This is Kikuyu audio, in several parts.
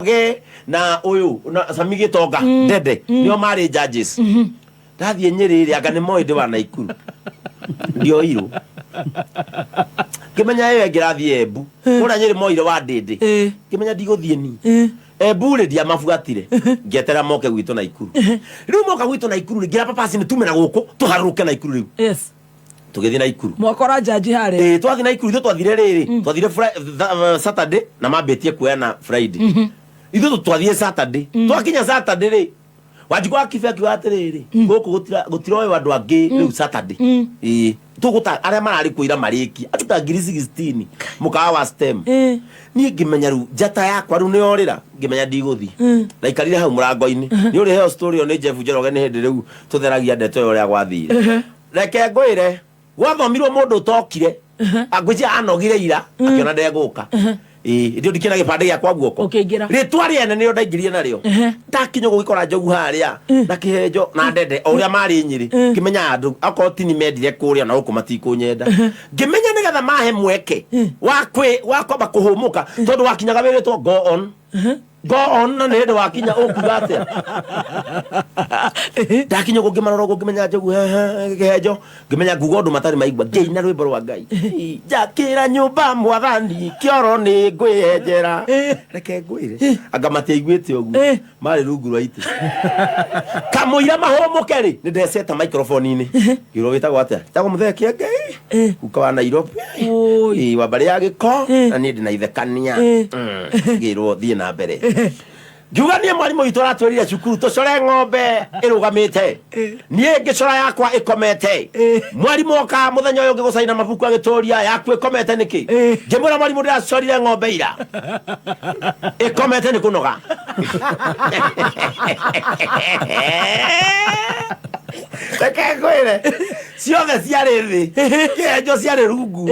Njoroge na ũyũ na Sami Gĩtonga Ndende nĩo marĩ judges. Ndathiĩ Nyĩrĩ rĩ, anga nĩ moĩ ndĩ wa Naikuru, ndioirwo. Ngĩmenya ĩyo ĩngĩ ĩrathiĩ Embu, kũrĩa Nyĩrĩ moire wa Ndĩndĩ. Ngĩmenya ndigũthiĩ niĩ Embu rĩ, ndiamabuatire, ngĩeterera moke gwitũ Naikuru. Rĩu moka gwitũ Naikuru rĩ, ngĩra Papasi nĩ tume na gũkũ tũharũrũke Naikuru rĩu. Tũgĩthiĩ Naikuru. Mwakora njanji harĩa? Ĩĩ, twathiĩ Naikuru. Ithuĩ twathire rĩrĩ, twathire Saturday na mambĩtie kuoyana Friday. Ithuĩ twathire Saturday. Twakinya Saturday rĩ, Wanjikũ wa Kibe akiuga atĩrĩrĩ, gũkũ gũtiroywo andũ angĩ rĩu Saturday. Ĩĩ, tũgũta arĩa mararĩ kuo ira marĩkie andũ ta 16,000 mũkawa wa STEM. Niĩ ngĩmenya rĩu njata yakwa rĩu nĩyorĩra, ngĩmenya ndigũthiĩ. Ndaikarire hau mũrango-inĩ. Nĩ ũrĩheo story ĩyo nĩ Jeff Njoroge nĩ hĩndĩ rĩu tũtheragia ndeto ĩyo ũrĩa gwathire. Reke ngwĩre, gwathomirwo mũndũ ũtokire, ngwĩciria anogire ira, akĩona ndegũka. Ĩĩ, ndio ndikĩna gĩbandĩ gĩakwa guoko. Ũkĩingĩra. Rĩtwa rĩene nĩrĩo ndaingĩrire narĩo. Ndakinya ũguo ngĩkora njogu harĩa na kĩhenjo na ndende o ũrĩa marĩ Nyĩrĩ. Ngĩmenya andũ akorwo tini mendire kũrĩa na gũkũ matikũnyenda. Ngĩmenya nĩgetha mahe mweke wa kwĩ wa kwamba kũhũmũka tondũ wakinyaga wĩrĩtwo go on. Go on, na nĩ hĩndĩ wakinya ũkuga atĩa? Ndakinya ũguo ngĩmarora ũguo, ngĩmenya njogu kĩhenjo, ngĩmenya nguga ũndũ matarĩ maigua, ngĩina rwĩmbo rwa Ngai, njakĩra nyũmba mwathani kĩoro nĩ ngwĩyenjera. Reke ngwĩre, anga matiaiguĩte ũguo, marĩ rungu rwa itĩ kamũira mahũmũke rĩ, nĩ ndeceta microphone-inĩ, ngĩrwo wĩtagwo atĩa? Njagwo mũthee Kĩengei, guka wa Nairobi. Oi. Ĩĩ, wa mbarĩ ya gĩko na niĩ ndĩ na ithekania. Ngĩrwo thiĩ na mbere, ngiuga niĩ mwarimũ witũ aratwĩrire cukuru tũcore ng'ombe ĩrũgamĩte, niĩ ngĩcora yakwa ĩkomete. Mwarimũ oka mũthenya ũyũ ũngĩ gũcaina mabuku agĩtũria, yaku ĩkomete nĩkĩ? Ngĩmwĩra, mwarimũ, ndĩracorire ng'ombe ira, ĩkomete nĩ kũnoga. Reke ngwĩre, ciothe ciarĩ thĩ, kĩhenjo ciarĩ rungu.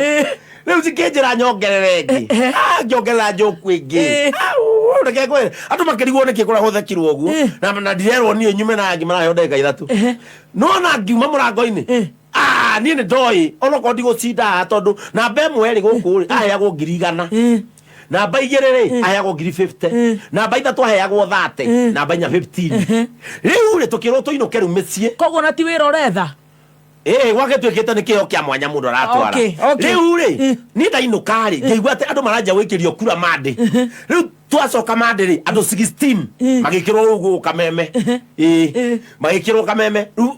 Rĩu cikĩnjĩra nyongerere ĩngĩ. Ah, ngĩongerera njoku ĩngĩ. Au, reke ngwĩre, andũ makĩrigwo nĩkĩ kũrĩa gũthekirwo ũguo na ndirerwo niĩ nyume na angĩ maraheo ndagĩka 3. Nona ngiuma mũrango-inĩ. Ah, niĩ nĩ ndoĩ onokorwo ndigũcinda haha, tondũ namba 1 rĩ, gũkũ rĩ, aheagwo 100,000, namba 2 rĩ, aheagwo 50,000, namba 3 aheagwo 30, namba 4 15. Rĩu rĩ, tũkĩrwo tũinũke rĩu mĩciĩ. Koguo na ti wĩra ũretha? Ĩĩ, gwagĩtuĩkĩte nĩ kĩheo kĩa mwanya mũndũ aratwara. Rĩu rĩ, niĩ ndainũka rĩ, ngĩigua atĩ andũ maranjia gwĩkĩrio kura mandĩ. Rĩu twacoka mandĩ rĩ, andũ 16 magĩkĩrwo rĩu gũkũ kameme. Ĩĩ, magĩkĩrwo kameme. Rĩu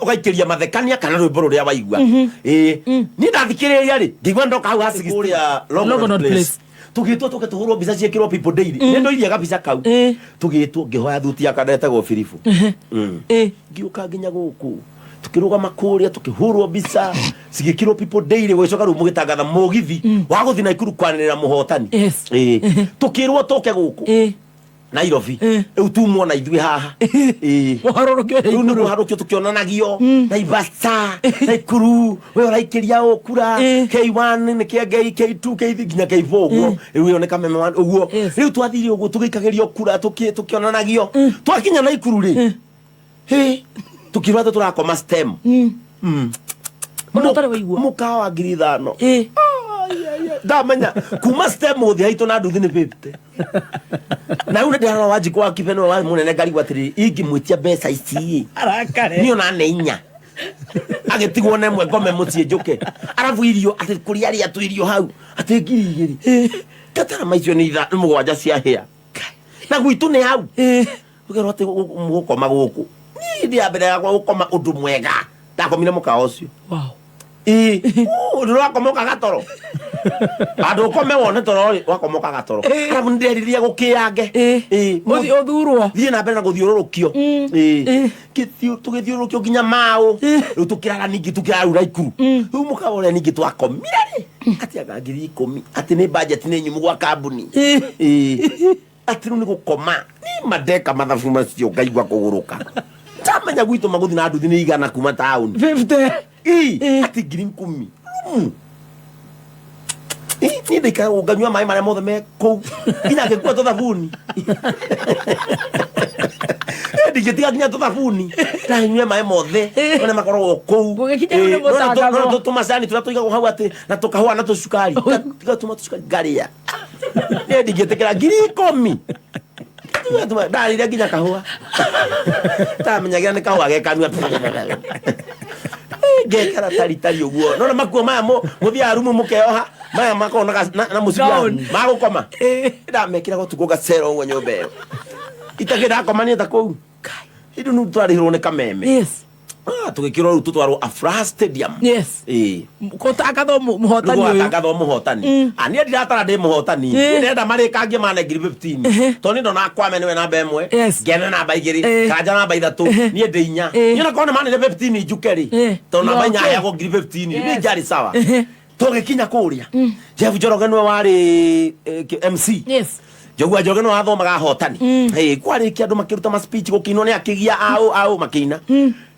ũgaikĩria mathekania kana rwĩmbo rũrĩa waigua. Ĩĩ, niĩ ndathikĩrĩria rĩ, ngĩigua ndoka hau ha 16 kũrĩa Longonot Place. Tũgĩtwo tũke tũhũrwo mbica ciĩkĩrwo People Daily. Nĩ ndoirie gabica kau. Tũgĩtwo, ngĩhoya thuti yakwa ndetagwo Biribu. Ngĩũka nginya gũkũ, tukĩrũgama kũrĩa, tukĩhũrwo mbica cigĩkĩrwo People Daily. Gũgĩcoka rĩu mũgĩtangatha mũgithi wa gũthiĩ Naikuru kwanĩrĩra mũhotani. Ĩĩ, tũkĩrwo tũke gũkũ Nairobi. Rĩu tumwo na ithuĩ haha. Ĩĩ. Mũharũrũkio. Rĩu nĩ kũharũkio tũkĩonanagio Naivasha, Naikuru, we ũraikĩria ũ kura? K1 nĩ Kĩengei, K2, K3 nginya K4 ũguo. Rĩu ĩyo nĩ kameme ũguo. Rĩu twathire ũguo tũgĩikagĩrio kura, tũkĩonanagio. Twakinya Naikuru rĩ, hĩ, tũkĩrwo atĩ tũrakoma STEM. Ũndũ ũtarĩ waigua. Mũkawa wa 5,000. Ndamenya kuma STEM gũthiĩ haitũ na nduthi nĩ 50. Na rĩu nĩ ndĩrarora Wanjikũ wa Kibe, nĩwe warĩ mũnene, ngarigwo atĩrĩrĩ, ingĩmwĩtia mbeca ici Arakare. Niĩ ona nĩ inya agĩtigwo na ĩmwe, ngome mũciĩ njũke, arabu irio atĩ kũrĩa arĩa tu irio hau atĩ 2,000, ngatara icio nĩ 7 cia hĩa na gwitũ nĩ hau. Ũkerwo atĩ mũgũkoma gũkũ. Niĩ ndĩ ya mbere yakwa gũkoma ũndũ mwega, ndakomire mũkawa ũcio. Ĩĩ, ndũrakoma ũkaga toro, handũ ũkome wone toro rĩ, wakoma ũkaga toro, arabu nĩndĩrerirĩria gũkĩange. Ĩĩ. Ũthiĩ ũthurwo. Thiĩ na mbere na gũthiũrũrũkio. Ĩĩ. Tũgĩthiũrũrũkio nginya maũ. Rĩu tũkĩrara ningĩ, tũkĩrara rĩu Naikuru. Rĩu mũkawa ũrĩa ningĩ twakomire rĩ, atĩ anga 10,000, atĩ nĩ budget nĩ nyumu gwa kambuni. Ĩĩ, atĩ rĩu nĩ gũkoma nima ndeka mathabu macio ngaigua kũgũrũka, ndamenya gwitũ magũthi na nduthi nĩ 100 kuma taũni. 50. Ĩ, atĩ 10,000 rumu. Ĩ, niĩ ndaikara nganyua maĩ marĩa mothe me kũu nginya ngĩkua tũthabuni. Ĩ, ndingĩtiga nginya tũthabuni, ndanyue maĩ mothe marĩa makoragwo kũu. Gũgĩkinya rĩu nĩ Ĩ, nona mũtangathwo. nona tũmacani tũrĩa tũigagwo hau atĩ na tũkahũa na tũcukari, tiga tũma tũcukari ngarĩa. Niĩ ndingĩtĩkĩra 10,000. Ndarĩire nginya kahũa tamenyagira nĩ kahũa gekanua ngekara taritari ũguo nona makuo maya mũthiaga rumu mũkeoha maya makoragwo na mũcibi Gown. magũkoma ndamekĩraga ũtukũ ngacera ũguo nyũmba ĩyo itakĩ ndakomania ta kũu indu nĩ twarĩhĩrwo nĩ kameme. Yes. Ah, tũgĩkĩrwo rĩu tũtwarwo Afraha Stadium. Yes. Ĩĩ. Gũtangathwo mũhotani nĩguo ũyũ. atangathwo mũhotani. Ah, niĩ ndiratara ndĩ mũhotani. Ndĩrenda marĩkangie mane 15,000 tondũ niĩ ndona Kwame nĩwe namba 1, Ngene namba 2, Kanja namba 3, niĩ ndĩ 4. Niĩ onakorwo nĩ manire 15 njuke rĩ, tondũ namba 4 Okay. heagwo 15,000 niĩ njarĩ sawa. Tũgĩkinya kũrĩa, Jeff Njoroge nĩwe warĩ MC. Njogua Njoroge nĩwe wathomaga ahotani. Kwarĩkia andũ makĩruta ma speech, gũkĩinwo nĩ akĩgia aũ aũ makĩina.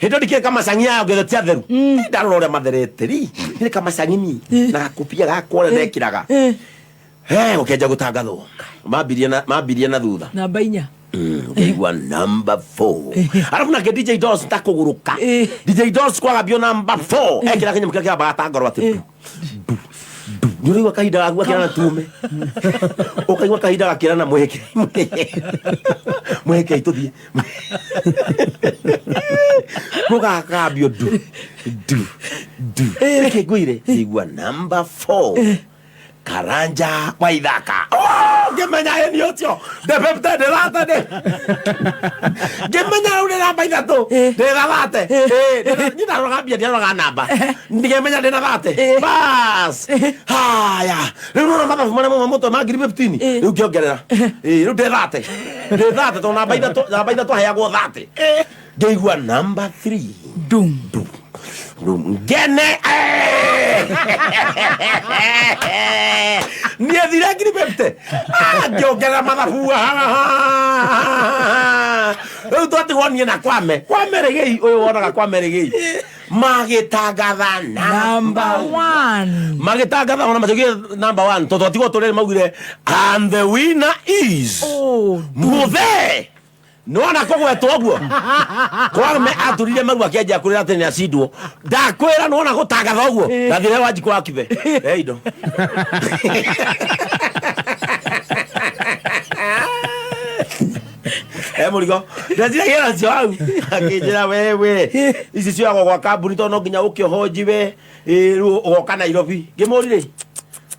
Hĩndĩ ĩyo ndikĩrĩ kamacangi ayo ngĩthe ti atheru. Ndarora ũrĩa matherete ri nĩ kamacangi ni na gakobia gakwa ũrĩa ndekĩraga. Gũkĩanjia gũtangathwo, mambirie na thutha. Namba 4. Ngĩigua number 4, arabu nake DJ Dolls takũgũrũka. DJ Dolls kwagambio number 4, ekĩra kĩnyamũ kĩrĩa kĩambaga ta ngoro atĩ bu bu bu, nĩ ũraigua kahinda gaku gakĩra na tume, ũkaigua kahinda gakĩra na mwĩhĩke mwĩhĩke tũthiĩ gũgakambio ndu ndu ndu. Reke ngwĩre, ngĩigua number 4, Karanja Waithaka. Oh, ngĩmenya ĩ nĩ ũcio ndebebte ndĩratane, ngĩmenya rĩu nĩ namba 3 ndĩna thate. Niĩ ndaroraga mbia, ndiaroraga namba, ngĩmenya ndĩna thate bas. Haya, rĩu nona mathabu marĩa mauma mũtwe ma 15,000 rĩu ngĩongerera. Rĩu ndĩ thate, ndĩ thate tondũ namba 3 aheagwo thate. Ngĩigua namba 3. Dum. Ngene niĩ thire 50,000 ngĩongerera mathabu. Rĩu twatigwo niĩ na Kwame, Kwame Rĩgĩi ũyũ wonaga Kwame Rĩgĩi magĩtangatha number 1. Magĩtangatha ona macokire number 1 tondũ twatigwo tũrĩrĩ maugire, "And the winner is Oh. Muthee." Nĩwona kũgwetwo ũguo Kwame aturire maru akĩanjia kũrĩra atĩ nĩacindwo. Ndakwĩra, nĩwona gũtangatha ũguo ndathire Wanjikũ wa Kibe he indo he mũrigo ndeciragia nacio hau. Akĩnjĩra, "Wewe, ici cioyagwo gwa kambuni tondũ no nginya ũke ũhonjiwe. Ĩ, rĩu ũgoka Nairobi." Ngĩmũri rĩ,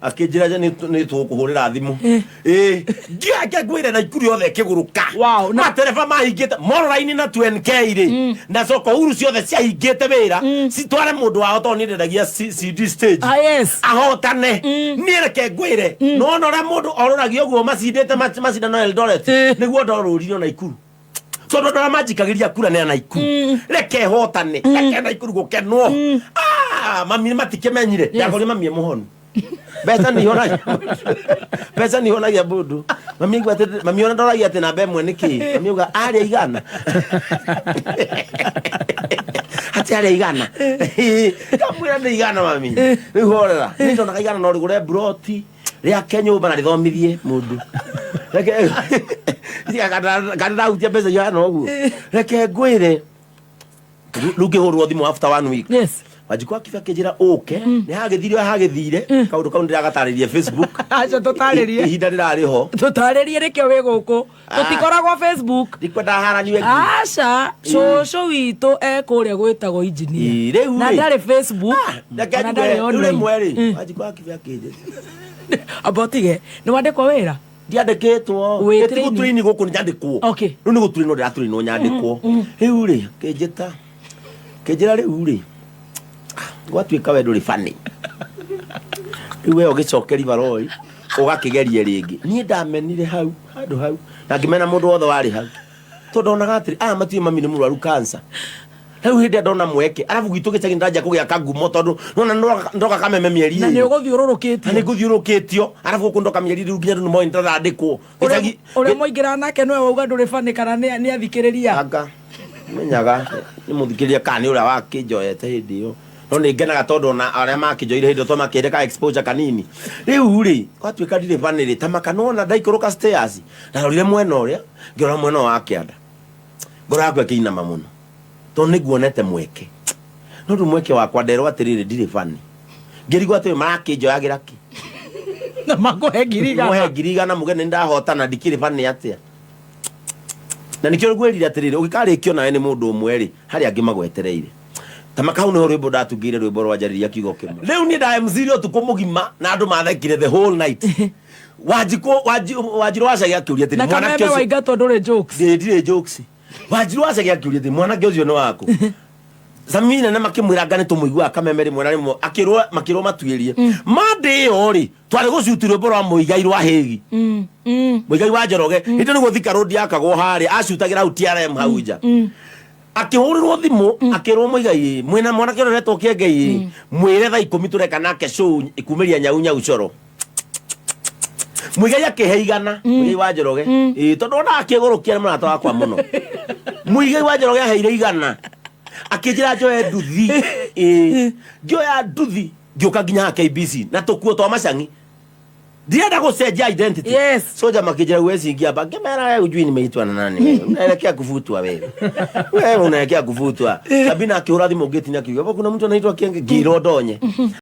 akĩnjĩra, "Nĩ tũgũkũhũrĩra thimũ." Ĩ ngiake ngwĩre na ikuru yothe ĩkĩgũrũka. Matereba mahingĩte mororaini na 2NK rĩ na soko huru ciothe ciahingĩte wĩra citware mũndũ wao tondũ niĩ ndendagia CD stage. Ah, yes. Ahotane. Niĩ reke ngwĩre, nona ũrĩa mũndũ orũragia ũguo macindĩte macindano Eldoret, nĩguo ndorũririo na ikuru tondũ andũ arĩa manjikagĩria kura nĩ a Naikuru. Reke hotane, reke Naikuru gũkenwo. Ah, mami matikĩmenyire ndakorire mami e mũhonu. Mbeca nĩ ihonagia, mbeca nĩ ihonagia mũndũ. Mami aigua atĩ mami ona ndoragia atĩ namba 1 nĩ kĩ. Mami auga arĩa 100, atĩ arĩa 100. Kamwĩra nĩ 100, mami, rĩu horera. Nĩ ndonaga 100 no rĩgũre mburoti rĩake nyũmba na rĩthomithie mũndũ. Reke kana ndahutia mbeca ihana ũguo. Reke ngwĩre, rĩu ngĩhũrwo thimũ after one week. Wanjikũ akiba akĩnjĩra ũke nĩ hagĩthire hagĩthire kaũndũ kau ndĩragatarĩria Facebook. Aca, tũtarĩrie. Ihinda rĩrarĩ ho. Tũtarĩrie, nĩkĩo wĩ gũkũ. Tũtikoragwo Facebook. Ndikwenda haraniwe. Aca, cũcũ witũ e kũrĩa gwĩtagwo engineer. Ĩ, rĩu na rĩ. ndarĩ Facebook Reke ona njuge, ndarĩ rĩu online. rĩmwe rĩ Wanjikũ akiba akĩnjĩra Amba ũtige nĩ wandĩkwo wĩra. Ndiandĩkĩtwo. Wĩ Ĩ, ti training? gũturaini gũkũ nĩ nyandĩkwo. Rĩu nĩ gũturainwo ndĩraturainwo nyandĩkwo. Rĩu rĩ kĩnjĩta kĩnjĩra, "Rĩu rĩ gwatuĩka we ndũrĩ bani, rĩu we ũgĩcokeri baroi ũgakĩgerie rĩngĩ." Niĩ ndamenire hau handũ hau na ngĩmena mũndũ wothe warĩ hau tondũ ndonaga atĩrĩ, aya matiũĩ mami nĩ mũrwaru cancer. Rĩu hĩndĩ ĩrĩa ndona mweke, arabu gwitũ gĩcagi ndanjia kũgĩa kangumo tondũ nona ndoka kameme mĩeri Na nĩ 2. ũgũthiũrũrũkĩtio. Na nĩ ngũthiũrũkĩtio, arabu gũkũ ndoka mĩeri rĩu nginya rĩu nĩmoĩ nĩndandĩkwo. Ũrĩa mũingĩra nake nĩwe wauga ndũrĩ bani kana nĩ athikĩrĩria? Anga menyaga nĩ mũthikĩrĩria kana nĩ ũrĩa wakĩnjoete hĩndĩ ĩyo, no nĩ ngenaga tondũ ona arĩa makĩnjoire hĩndĩ ĩyo tondũ makĩire ka exposure kanini. Rĩu rĩ gwatuĩka ndirĩ bani rĩ, ta maka nĩwona ndaikũrũka stairs, ndarorire mwena ũrĩa, ngĩrora mwena ũyũ wa kĩanda, ngoro yakwa ĩkĩinama mũno tondũ nĩ nguonete mweke, no rĩu mweke wakwa nderwo atĩrĩrĩ, ndirĩ bani. Ngĩrigwo atĩ marakĩnjoyagĩra kĩ? Na makũhe 100,000. Mũhe 100,000 muge nĩ ndahotana, ndikĩrĩ bani atĩa? Na nĩkĩo ngwĩrire atĩrĩrĩ, ũngĩkarĩkio nawe nĩ mũndũ ũmwe rĩ, harĩ angĩ magwetereire. Ta makau nĩho rwĩmbo ndatungĩire, rwĩmbo rwa njarĩria kiugo kĩmwe. Rĩu niĩ nda MC ũtukũ mũgima na andũ mathekire the whole night. Wanjikũ Wanjirũ wacage akĩũria atĩrĩ, na mwanake kameme ũcio waingatwo ndũrĩ jokes. Ndirĩ jokes. Wanjirũ wacage akĩũria atĩrĩ, mwanake ũcio nĩ waku? Samina na makĩmwĩra anga nĩ tũmũiguaga kameme rĩmwe na rĩmwe, akĩrwo makĩrwo matuĩrie mande ĩyo rĩ, twarĩ gũcuti rwĩmbo rwa Mũigai rwa Hĩgi, Mũigai wa Njoroge. Hĩndĩ nĩguo Thika Road yakagwo harĩa acutagĩra hau TRM hau nja. Akĩhũrĩrwo thimũ akĩrwo, Mũigai mwĩna mwanake ũrĩa ũretwo Kĩengei, mwĩre thaa 10 tũreka nake show kumĩria nyau nyau coro. Mũigai akĩhe 100. Mũigai wa Njoroge, ĩĩ, tondũ ona akĩgũrũkia nĩ mũrata wakwa mũno. Mũigai wa Njoroge aheire 100, akĩnjĩra njoe nduthi. Ĩĩ, ngĩoya nduthi ngĩũka nginya haha KBC na tũkuo twa macang'i, ndirenda gũcenjia identity. Soja makĩnjĩra, "Huwezi ingia hapa." Ngĩmera, "Wewe hujui nimeitwa na nani? Wewe unaelekea kufutwa, wewe wewe unaelekea kufutwa." Sabina akĩhũra thimũ ngĩtinya, akiuga, "Hapo kuna mtu anaitwa Kienge." Ngĩrwo ndonye.